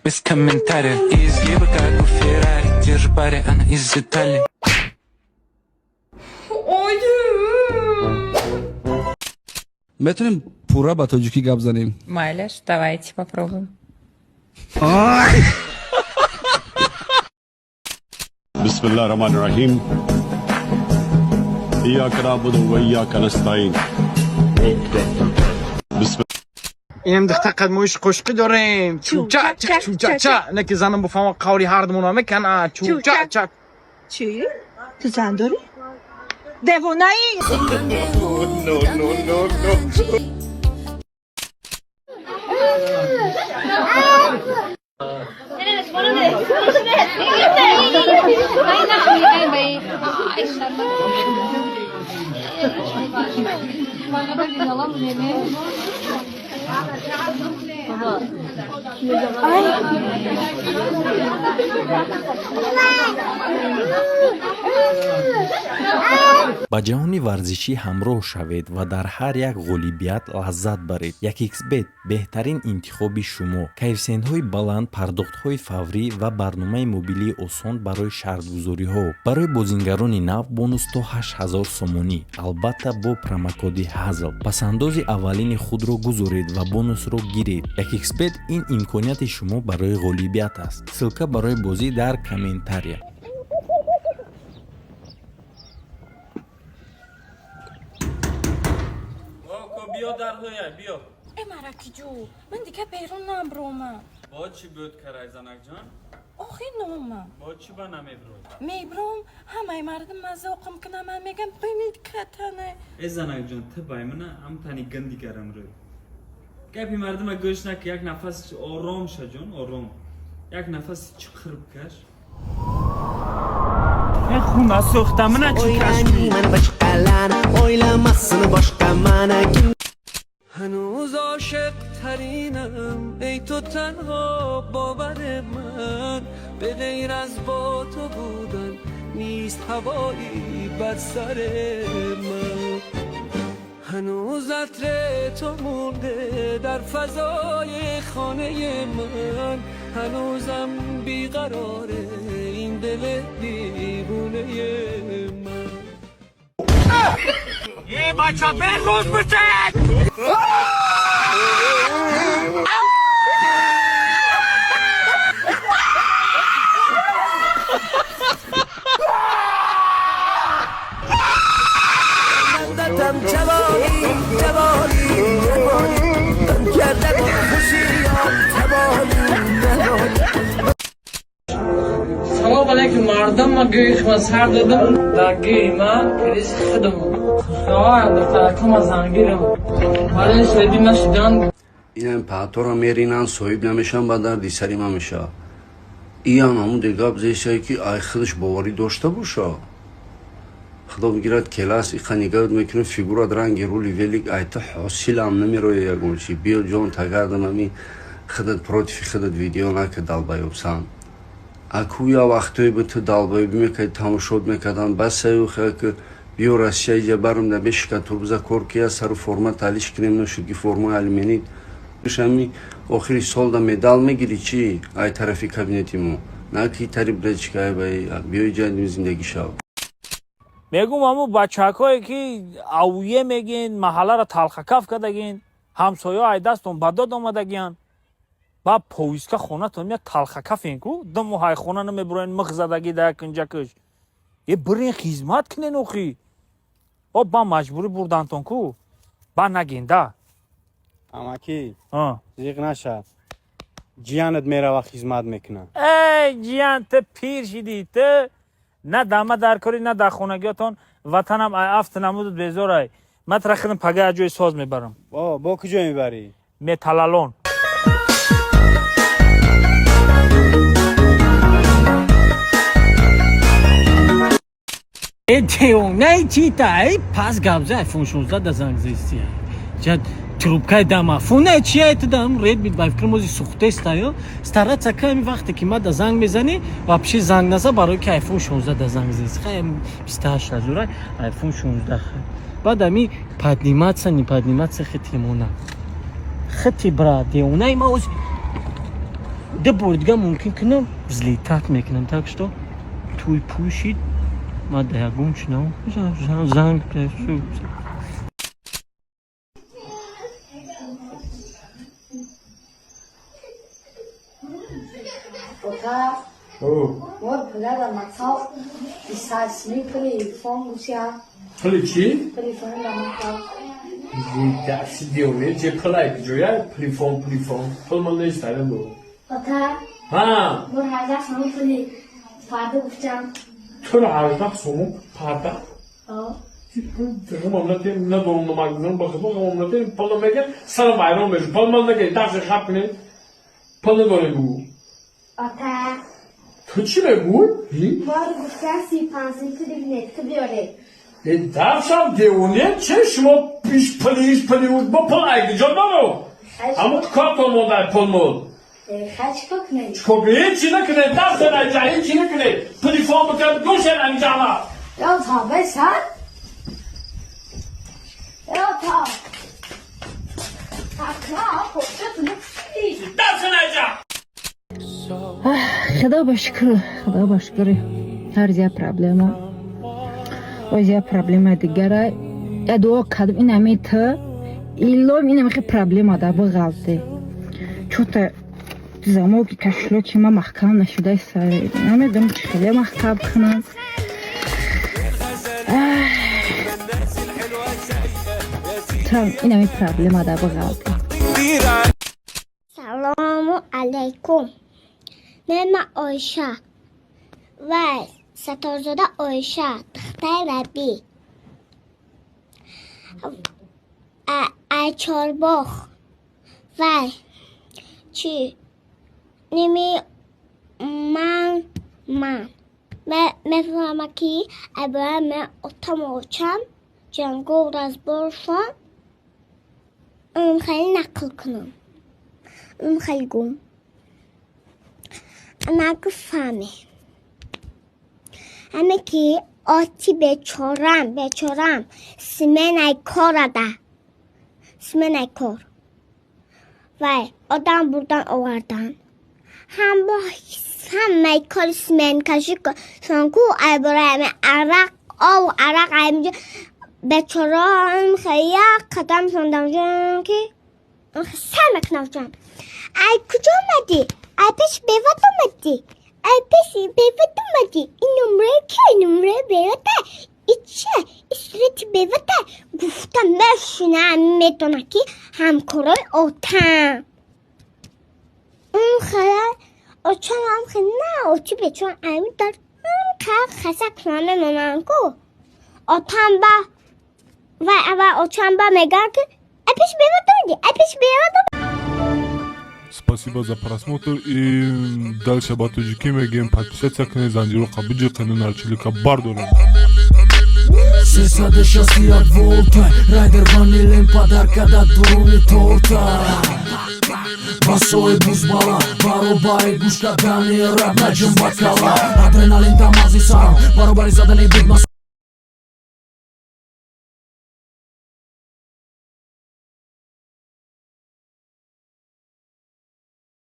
Без комментариев. Изгибы, как у Феррари. Держи паре, она из Италии. Ой. Метавонем пурра ба тоҷикӣ гап занем? Майлаш, давайте попробуем. بسم الله الرحمن الرحیم. إياك نعبد وإياك نستعين. بسم اینم دختر قد موش قشقی داریم. چو چا چا چو چا چا. نه که زنم بفهمم قوری هردمون میکنه. چو چا چا. چی؟ تو زن داری؟ دیوونه ای؟ No, no, no, no. Ба ҷаҳони варзишӣ ҳамроҳ шавед ва дар ҳар як ғолибият лаззат баред. 1xBet беҳтарин интихоби шумо: коэффисиентҳои баланд, пардохтҳои фаврӣ ва барномаи мобилии осон барои шартгузориҳо. Барои бозингарони нав бонус то 8000 сомонӣ, албатта бо промокоди ҳазл. Пасандози аввалини худро гузоред ва бонусро гиред. 1xBet ин имконияти шумо барои ғолибият аст. Ссылка барои бозӣ дар комментария. Биё, дарҳоя биё. Э, маракиҷу, ман дига берун набромам. Бо чӣ буд, карай, занакҷон? Охи нома. Бо чӣ ба намеброй? Мебром, ҳамаи мардум мазоқам кунам, ман мегам бинид катане. Э, занакҷон, ту баймана ҳамтани ганди гарам рӯй. Гапи мардума гӯш наки, як нафас ором ша, ҷон, ором, як нафас чиқир бикаш. Э, хуна сӯхта, мана чӣ кашфӣ. O'ylamasın boshqa mana kim. هنوز عاشق ترینم ای تو تنها باور من. به غیر از با تو بودن نیست هوایی بر سر من. هنوز عطر تو مونده در فضای خانه من. هنوزم بیقراره این دل دیوونه من. Е, бача, берӯз бисед! جوانی جوانی جوانی کرده خوشیام توانی نداری. Салом алейкум, мардум. Ма гӯи ма сар додам, дар гӯи ма криз худам духтаракома зангирам барои соҳиби ма шудан. Инам паъторо меринан, соҳиб намешаван, ба дарди сари ман мешавад. Иам ҳамун гап зесае, ки ай худаш боварӣ дошта боша. Худо бигирад, келас иқа нигаҳ мекунад, фигурат ранги рули велик, айта ҳосилам намероя ягон чи. Биё, ҷон, тагардам, ами худат против худат видео нака, долбоёб сан. Аку я вақтое бу ту долбоёбӣ мекарди, тамошот мекардан, басаю ки биё Россия, иҷа барм да бешика турбуза кор кия, сару форма талиш кунем. Нашуд ки формаи алюминӣ ами охири сол да медал мегирӣ чӣ ай тарафи кабинети мо на ки тари блечка биё иҷа зиндагӣ шав. Мегум, ҳамун бачакҳое ки авуе мегин, маҳалларо талхакаф кардагин, ҳамсоё ай дастон ба дод омадагиян, ба повиска хонатон мия талхакафен ку, 2 моҳ ай хона намебуроен, мих задагӣ да якинҷакаш. Е, бирен хизмат кунен охи. О, ба маҷбурӣ бурдантон ку, ба нагин да. Амакӣ, зиқ наша, ҷиянат мерава, хизмат мекуна. Эй, ҷиян, ту пир шидӣ, ту на дама дар корӣ, на дар хонагиётон. Ватанам ай афт намудут безорай. Ман тра хидм пага аз ҷои соз мебарам. Бо куҷо мебарӣ? Металлолом. Э, девонаи чита, эй, пас гапза, iPhone 16 да занг зести. Ҷа трубкаи домофона чия ту дам Redmi ба фикр мози сухтеста ё стараться ками вақте ки ма да занг мезанӣ, вообще занг наза, барои ки iPhone 16 да занг зести. Хай, 28 ҳазора iPhone 16. Баъд ами подниматься, не подниматься, хити мона. Хити, брат, девонаи ма ози. Ду бор дига мумкин кунам, взлетать мекунам. Так что туй пӯшид, ма да ягон чи занг. Ота, мор пулада мацав, исасми телефон гуся. Пули чӣ? Телефон да мацав. Даси девоне, че пулай ҷоя телефон, телефон. Пул ман нест айдан. Ота, ҳа. Мор 18 сомон пули парда гуфтам. Туро 18 сомон парда? О. Мамлати надорам, намагзан ба худо мамлати пул мегир, сарам вайрон мешад. Пул ман нагир, даси хап кунед. Пул надорем гу. Ота, ту чӣ мегӯй? Мор гуфтам 35 пули винетка биёре. Дарсам девоне, че шумо пиш пулиш пули бо пул айгиҷо дору? Ҳамон картон монда пул мол. Хай, чикор кунем? Чикор ҳечи накунед, дарса айҷа ҳечи накунед. Телефон бикард, гӯшен анҷама. Я та бесан. Я та. Акна, почта не. Дарса айҷа. Худо ба шукр, худо ба шукр, ҳар як проблема оз як проблема дигара. Я дуо кардам, инами ту илом инами хе проблема да бағалте. Чё-то замоки кошелёки ма маҳкам нашуда, намедонам чӣ хеле маҳкам кунам. Инами проблема да бағалте. Салому алайкум. Мема Оиша ва Сатторзода Оиша, духтари Рабӣ. Ай Чорбоғ вай чӣ ними ман мефаҳмам, ки ай бояд мен отаму очам ҷангу разборшон хеле нақл кунам, хеле гум анаку фаҳме ҳаме ки оти бечорам сменаи корада, сменаи кор вай одам бурдан овардан, ҳам бо ҳамаи кори сменкашӣ ку ай бораи ҳаме арақ ов арақ аймҷо бечораам хеле як қадам сондам ки сар мекунам ҷон. Ай куҷо омадӣ? Ай пеши беват омадӣ? Ай пеши беват омадӣ? Ин номраи ки, номраи бевата ича исрати бевата гуфта мешина, медона ки ҳамкорои отам он хела очам хеле на очи бечора ами дар хаса кунам мемонам ку отам ба вай аввал очам ба мегӯяд ки ай пеши беват омадӣ, ай пеши беват. Спасибо за просмотр и дальше ба тоҷикӣ мегӯем: подписаться кунед, занҷироқа биҷиқену нарчилика бардорем. 361 волта райдер ванилем падарка да дуруни торта ба сои бузбала баробари гӯш кардани рап наҷум ба кала адреналин да мағзи сарам баробари задани бит.